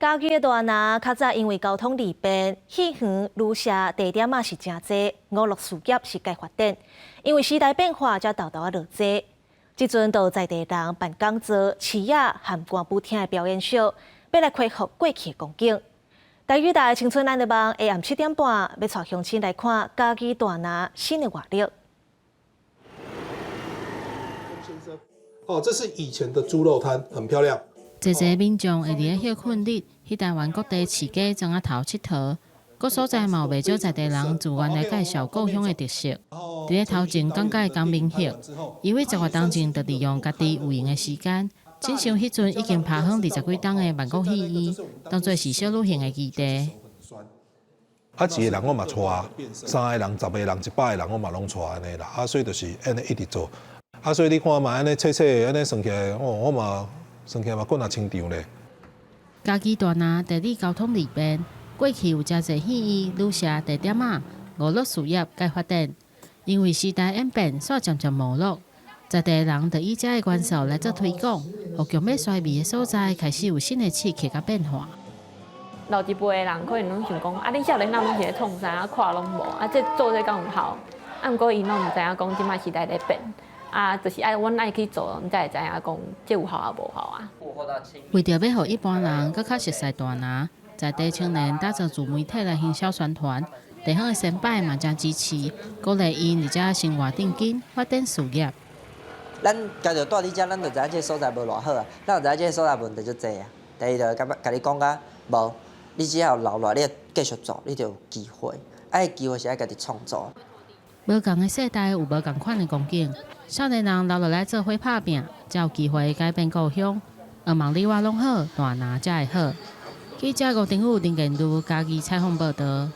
嘉義的大林較早因為交通利便，戲園、旅社、地點仔是誠濟，娛樂事業是蓋發展。因為時代變化，才沓沓仔落濟。這陣就有在地人辦講座、市仔和歌舞廳的表演秀，欲來恢復過去的光景。台語台青春咱的夢，下暗7點半，欲帶鄉親來看嘉義大林新的活力。先生，哦，這是以前的豬肉攤，很漂亮。濟濟民眾會佇咧歇睏日去台灣各地市街莊仔頭𨑨迌，各所在嘛有袂少在地人自願來介紹故鄉的特色。佇咧頭前講解江明學，伊對10外冬前就利用家己有閒的時間，整修彼陣已經拍荒20幾冬的萬國戲院，當做是小旅行的基地。啊，一個人我嘛帶，三個人、10個人、100個人我嘛攏帶按呢啦。啊，所以就是按呢一直做。啊，所以你看嘛，按呢切切按呢算起來，哦，我嘛算起來嘛，閣若清場咧。嘉義大林地理交通利便，過去有誠濟戲院、旅社、地點仔，娛樂事業蓋發展。因為時代演變，煞漸漸沒落。在地人就以這個元素來做推廣，予強欲衰微的所在開始有新的刺激佮變化。老一輩的人可能攏想講，啊，恁少年人攏是咧創啥，啊，看攏無，啊，這做這敢有效？啊，毋過𪜶攏毋知影講這擺時代咧變，啊，就是愛阮愛去做，𪜶才會知影講這有效抑無效啊。為著欲予一般人閣較熟似大林，在地青年打造自媒體來行銷宣傳，地方的先輩嘛誠支持，鼓勵𪜶佇遮生活定根，發展事業。咱家己住佇遮，咱就知影這個所在無偌好啊，咱就知影這個所在問題足濟啊。第二就感覺共你講甲無，你只要留落來，你繼續做，你就有機會。啊，機會是愛家己創造。無仝的世代有無仝款的光景，少年人留落來做伙拍拚，才有機會改變故鄉。希望你我攏好，大林才會好。記者吳定宇、林建如嘉義採訪報導。